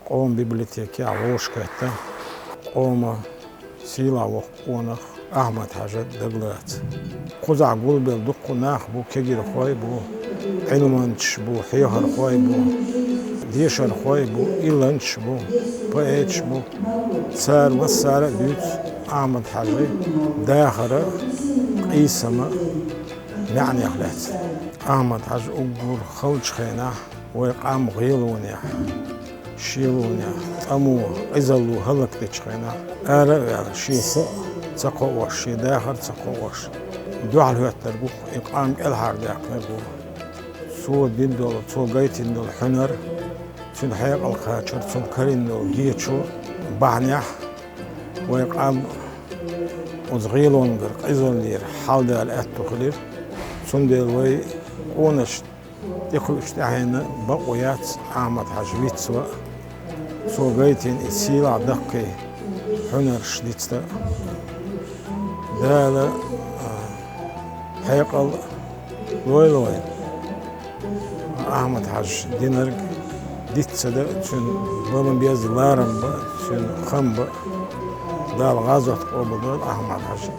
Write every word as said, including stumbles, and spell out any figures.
Къоман библиотекехь вовшахкхетта, къоман сийлахь воккха къонах Ахьмад-Хьаьжа дагалаца. Кхузахь гулбелла дуккха нах бу, кегирхой бу, Ӏилманчаш бу, хьехархой бу, дешархой бу, илланчаш бу, поэташ бу. Цара массара а дуьйцу Ахьмад-Хьаьжин дахаран а, къийсаман а маьӀнех лаьцна. Ахьмад-Хьаьжа уггар халчу хенахь вай къам гӀелонехь, шелонехь, тӀамо, къизалло хӀаллакдечу хенахь, ара а ваьлла, шен са а ца кхоош, шен дахар а ца кхоош, дуьхьал хӀоьттинарг ву-кх, и къам кӀелхьардаьккхинарг ву. Цо дина долу, цо гайтина долу хьуьнар, цуьнан хьекъал кхачар, цунна карийна долу гечо бахьанехь, вай къам оцу гӀелонгара, къизаллера хьалдала аьтто хилира. Цундела вай къонаш тӀекхуьучу тӀаьхьенна бакъо яц Ахьмад-Хьаьжа вицван а, цо гайтина и сийлахь даккхий хьуьнарш дицдан а. Дала, а, хьекъал лойла вайна. Ахьмад-Хьаьжа динарг диц ца дан а, цуьнан бан ма-безза ларам бан а, цуьнан хам бан а. Дала гӀазот къобалдойла Ахьмад-Хьаьжин.